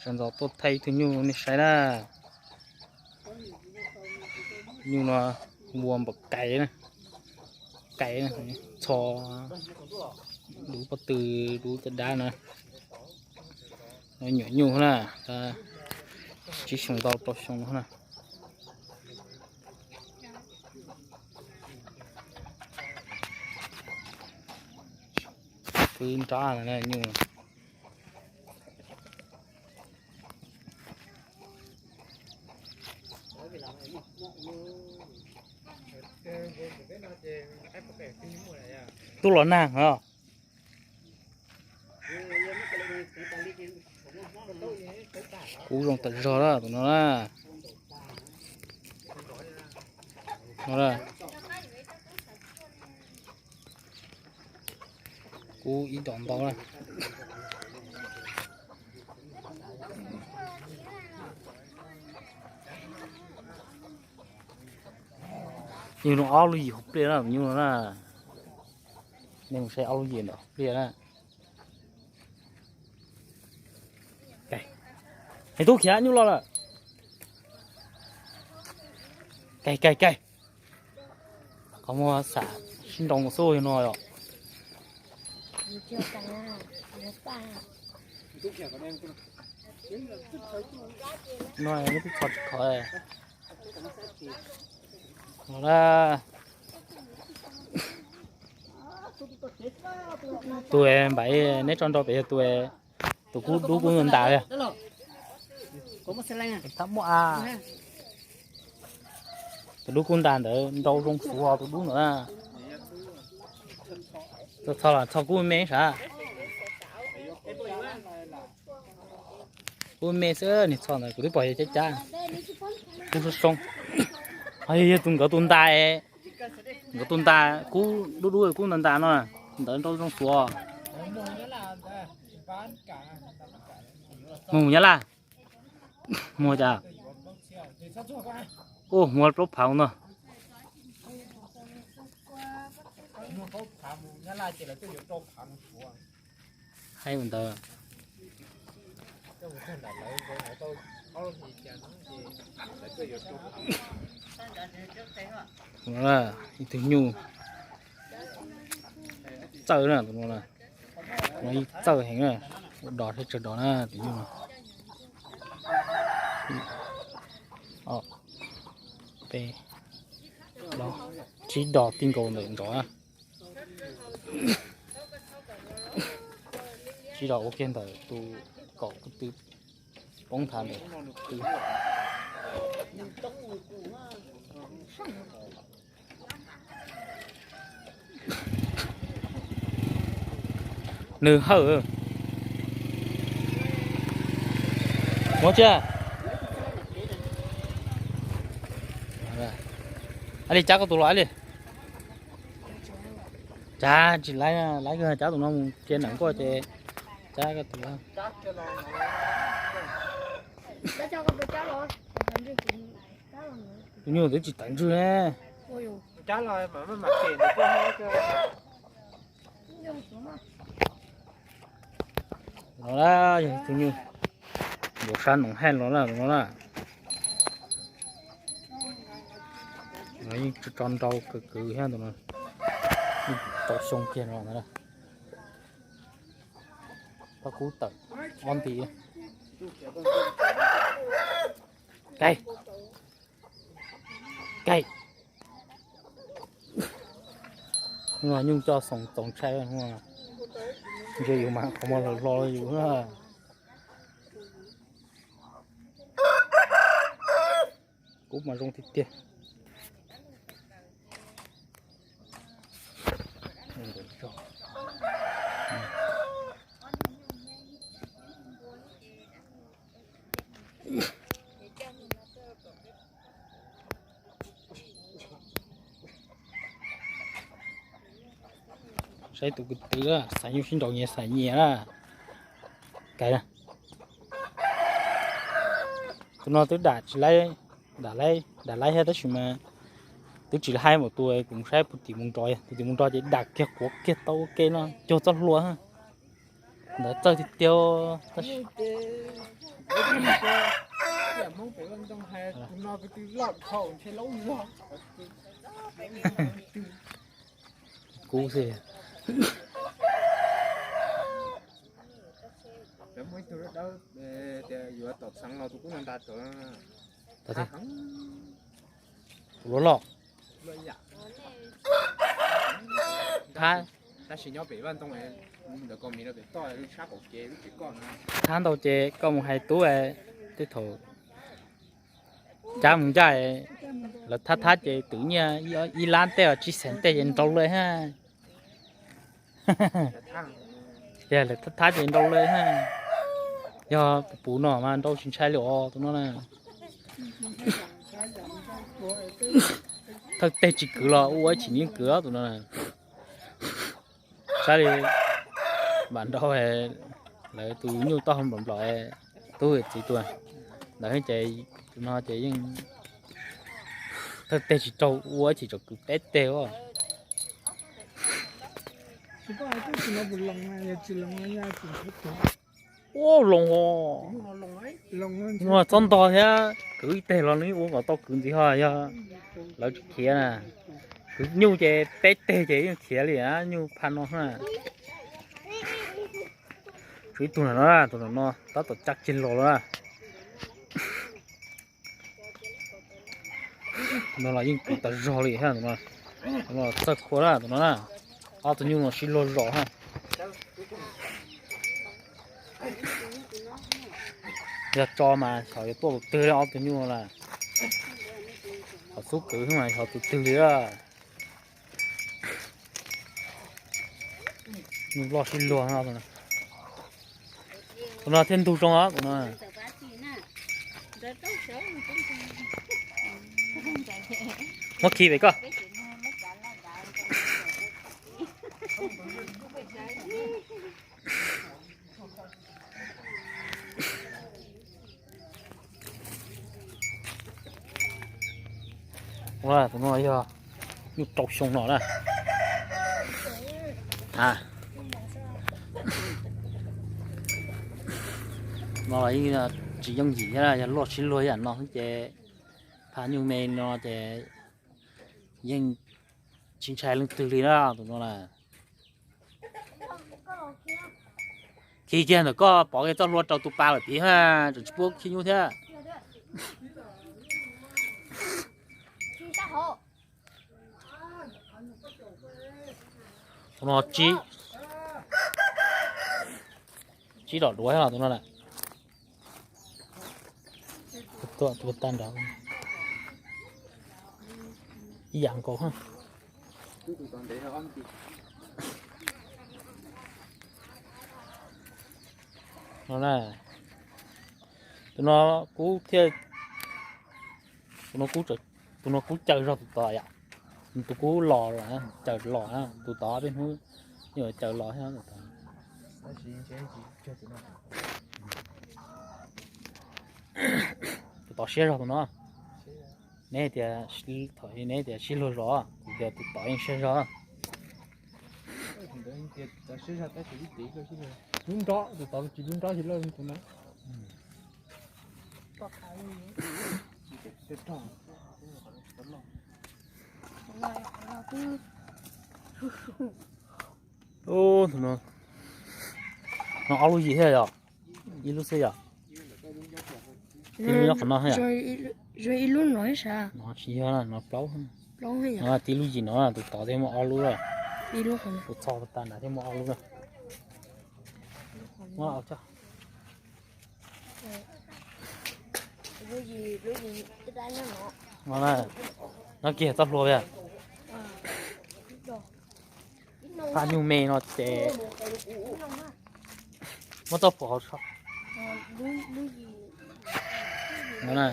Sawv ntxov tuaj thaij ib tug nyuj nej saib na. Nyuj no ua npaum kais na, kais txho, dub pob tw, dub caj dab na. Nyuam nyuj na, tsib xyoo ntau rau xyoo na. Pw nrab nyuj. Tub los nag os. Kub zoo tawm zog lawm tus no na. Kub ib dos ntau na. Nyuj no ob lub yim hauv pliaj na, nyuj no na. Nej mus saib ob lub yim ntawm hauv pliaj na. Tub khiav nyuj los lawm. Kaig kaig kaig. Qhov muag xam sib nroo xwb yog no yom. No twb txho tsis khov. Tus npam neb tso nrau pem yog tus, tus kub dub kub ntas li. Tus dub kub ntas ntawd nrau zoo suav tus dub ntawd na. Txho los txho kub me sav. Kub me xwb, niag txho ntawd kuv twb pom yog cab cab. Kub soob soob. Yog tus nkawd tus ntas, nkawd tus ntas kub dub dub kub ntas ntas no, ntawd nrau zoo suav. Mus Nyab Laj. Muag cas? Ua muag plaub phav no. Hais ua ntawd. Ib tug nyuj txawj na, tus no na, tus no yeej txawj heev na, ua dos thiab tsawg dos na tus nyuj no. Peb, plaub, tsib dos ti nkaus ntawm nrov na. Tsib dos ua kiag ntawm tus kaum ko tw poob nthav ntawm tw. Nws hawm. Muab tsia. Li cab koj tus los li. Cab tsis laib, laib kawg, cab tus no mus cia nram nkuaj ces cab koj tus. Tus nyuj twb tsis tawm ntswg ne. Los na, yog tus nyuj nkaus sab noov haj los na, los na. Yeej tso nrau kawg kawg thiab tus no. Yeej tau xyoo kiag no ntag. Pab kub tawm ob nti. Kaig, kaig. Nyuj coj xoom txaus ntshai, ntsia yus mas qhov muag hlo hlo yus. Kub mas zoo tiag tiag. Saib tus kwv tw xav nyuj sib nraus nyias xav nyias na. Kaig na. Tus no twb dam tsis laib, dam laib, dam laib thiab tab sis mas twb tsis laib npaum tus kuv mus saib puag tim mus nrov, puag tim mus nrov ces dam kiag quav kiag tau ua ke no cuag txoj hlua. Ntawd txawj tiag tiag. Hmoob pem vaj ntoo hais tus no ko tw loj dhau ntshe laub zog. Kub xwb. Lawv muaj ib tug dawb dawb tias yuav tom xeev los tus kub no nta tod. Tus luaj loj. Thab, tab sis nyob pem vaj ntoo ntawm ko mis rau pem toj sab qaum kev lub tsev koj no. Thab ntau ces koj mus hais tub, tej thaum cab mus ncaj, lawv thab thab ces twv nyiaj ib lab tej los tsib xees tej ces nrau lawm ha. Yog lawv thab thab ces nrau lawm ha. Yog puv puv no mas nrau tsis ntshai li os tus no na. Thawj teg tsis kwv los ua ib chim yeej kwv tus no na. Saib li, vam nrau lawv tus nyuj taub hau nplaum nplaum, tub txiv tuag ntawd ces tus no ces yeej thawj teg tsis raug ua ib chim tsom kwv peb teg os. Ua loo os. Txhob ntog thiab, kwv ib teg los nws ua kom tau kwv ntxiv ho yog lawv tsis khiav na. Kwv nyuj ces peb teg ces yeej khiav li na, nyuj phaj no na. Tshuav ib tug no, tus no tab tom cab ceg los lawm na. Tus no los yeej kwv tas zog li thiab, tus no los txawj khua na tus no na. Ob tug nyuj no sib luag zos ha. Yog tso mas xyov yuav tuaj tus twg li ob tug nyuj no na. Qhov xub kwv xwb mas xyov tus twg li a. Nyuj loj sib luag no. Tus no thiaj ntug zoo os tus no. Muab khi pem koj. Ua tus no yog nyuj rau xyoo no na. No los yeej tsis yooj yim thiab, yog luaj sib luag ib yam no xwb ces phaj nyuj me no ces yeej tsis ntshai leej twg li na tus no na. Khi kiag ntawm koj pov kiag txoj hlua rau tus pas lawm tiag, tseem tsis pub khi nyuj thiab. Tus no tsib, tsib los duav thiab los tus no na. Tuaj tus tag nrho ib yam nkaus. No na, tus no kub thiaj, tus no kub, tus no kub caws zog tus tod yom. Tus kub los, caws los, tus tod peb hnub yuav caws los thiab tus tod. Tus tod siab zog tus no. Neb tias, thaum neb tias sib luag zos, kuv tias tus tod yeej siab zog. Lub nrob, tus tod tsis lub nrob tsis loj tus no. Tus no, no ob lub yim thiab yom? Ib lub xwb yom? Tib lub nyob qhov no thiab yom? Ib lub no, no tsis yog, no plaub. No tib lub yim no, tus tod thiaj muaj ob lub. Tus txog tas nrad thiaj muaj ob lub na. No kiag txoj hlua. Phaj nyuj me no ces muab txoj phuam hauv tso. Hnub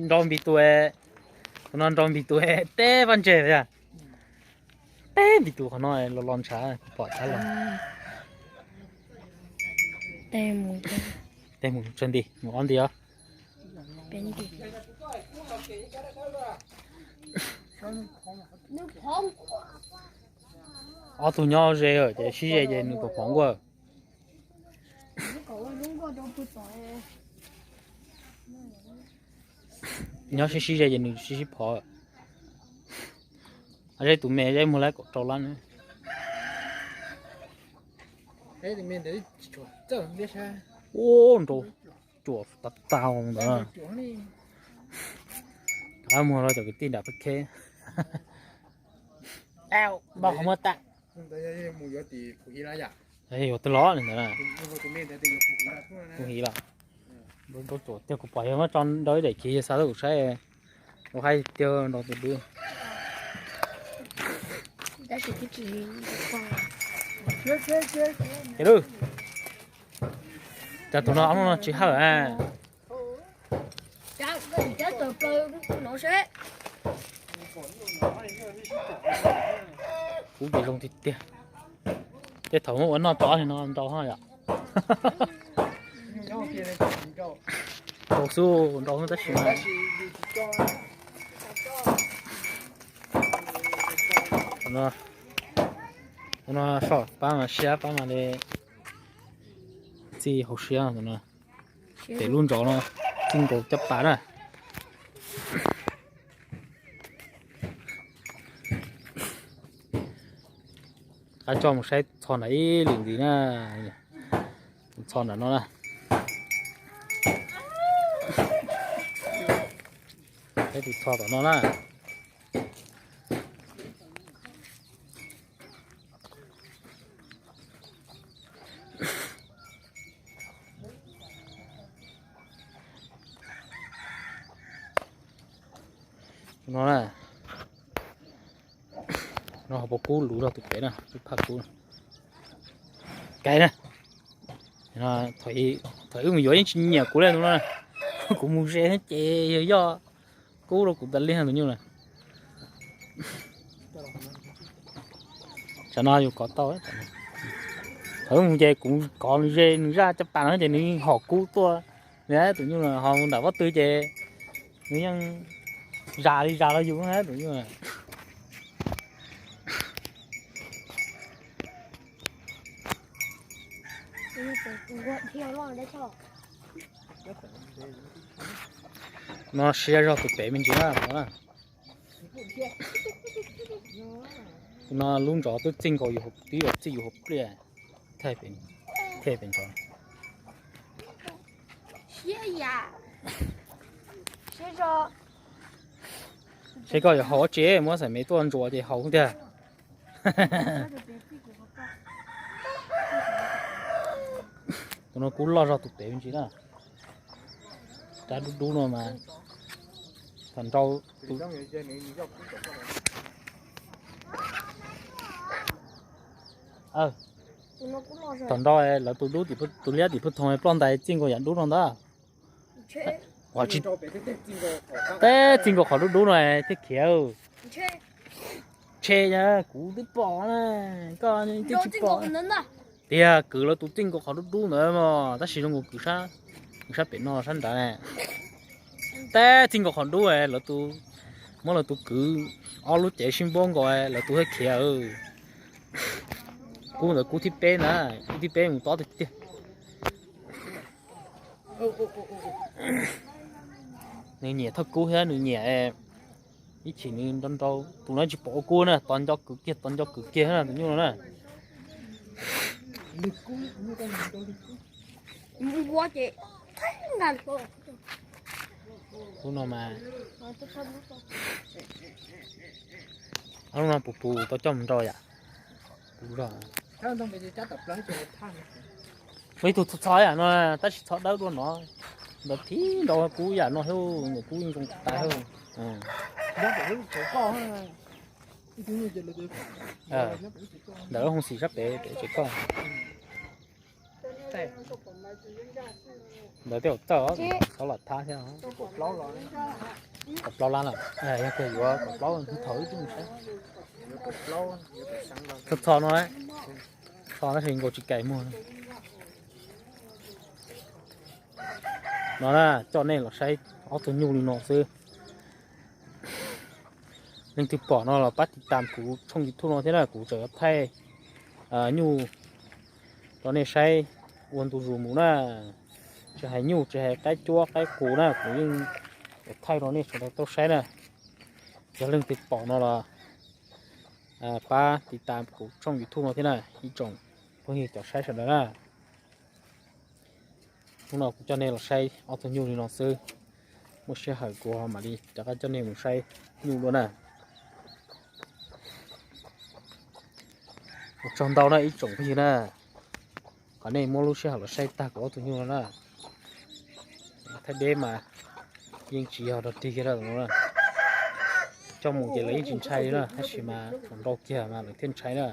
nrau npis tus, tus no nrau npis tus teb vaj ntseg yog. Teb npis tus qhov no los los ntshav pom tshab los. Tej mus tsawg nti, mus ob nti os. Ob tug nyob ze ces sib ze ces nws phov phov nkuaj. Nyob sib sib ze ces nws sib sib phov. Zeb tus me zeb muag lab kaum rau lab na. Ua nrau cuam tau tau ntawd. Muag rau cov kwv tij nram qab kheb. Npaj qhov muag tas. Yuav twg los li ntawd na. Kuv hiv los. Rau cuam tiag kuv pom yog muab tso nrau ib daim khiv yog xav tab kuv saib. Ua haib tiag nrau tus dub. Cas tus no ob lub no tsis hawm a. Kub ces zoo tiag tiag. Tej thaum muab ua noj tso li no nrau ho yom. Nrau xwb nrau xwb tab sis mas. Tus no soj pab mas siab pab mas li txij hauv siab no. Pem lub ntsov no txij nkaus caj pas na. Qab tso mus saib txho nram ib lwm ntxiv na. Txho nram no na. Saib tus txho tom no na. No na, no ho puas kub luv zog tus pem na, ib phaj kub. Kais na, thaum wb mus yuav yeej tsis nyiam kuv li no na. Kuv mus ze ces yog yoj kub rau kuv tas li tus nyuj na. Tsam no yus kov tau. Thaum wb mus ces kuv kov nws ze nws zaj caj pas no ces nws hom kub tuaj li tus nyuj na, ho nram pob tw ces nws yeej zas li zas los yus tus nyuj na. No siab zog tus pem me ntsis na no. No lub ntsov twb txij nkaus, twb yuav txij yus hauv pliaj. Thej pem ntsov. Seb koj yuav haus ua tsi, muab xaim me tuaj ntsuas ces haus tiag. Tus no kub loj zog tus pem me ntsis na. Rab dub dub no mas thaum nrau, thaum nrau lawv tus dub, tus liab tim pub thoo ploj ntais txij nkaus yam dub no ntag. Teb txij nkaus qhov dub dub no thiaj khiav. Tshe, kuv twb pom na, koj twb tsis pom. Tiag, kwv lawv tus txij nkaus qhov dub dub ntawd mog, tab sis zoo nkaus kwv sab pem no sab nrad na. Teb txij nkaus qhov dub, lawv tus, muab lawv tus kwv ob lub cev sib npuab nkaus lawv tus thiaj khiav. Kub ntawd kub thib peb na, kub thib peb mus tob tiag tiag. Nws nyiam thauj kub thiab nws nyiam ib chim nws nrau nrau tus no tsis pom ua kub na, tos nco kwv kiag tos nco kwv kiag na tus nyuj no na. Kub no mas, ob lub no puas pus tau coj mus nrau yam? Pus zog. Ib tug txho yam no tab sis txho dawb dua no, ntawd thib nrau kub yam no thiab, ntawm kub zoo tas thiab. Ntawm lub hoo xim sab pem pem tsev koj. Ntawd tej zaum txawj, txhob los thab thiab. Kaum plaub lab lawm, yog tias yuav kaum plaub thaum wb twb mus saib. Txho txho no, txho tab sis nkaus tsis kais muag. No na, coj nej los saib ob tug nyuj li no xwb. Leej twg pom no los pab tiv tam kuv tshooj YouTube no thiab na, kuv tseem yuav thaij nyuj rau nej saib ua ntu zus mus na. Tsis hais nyuj tsis hais qaib cuab qaib qus na, kuv yeej yuav thaij rau nej sawv daws tau saib na. Yog leej twg pom no los pab tiv tam kuv tshooj YouTube no thiab na, ib tsoom phooj ywg cov saib sawv daws na. Hnub no kuv coj nej los saib ob tug nyuj li no xwb, muaj sij hawm kuv ho mam li rov qab coj nej mus saib nyuj dua na. Ua tsaug ntau na ib tsoom phooj ywg na, qhov nej muab lub sij hawm los saib tag kuv ob tug nyuj no na. Thaij deb mas yeej tsis yog dog dig kiag no, coj mus ces lawv yeej tsis ntshai li na, tab sis mas mus nrau kiag mas lawv thiaj ntshai na.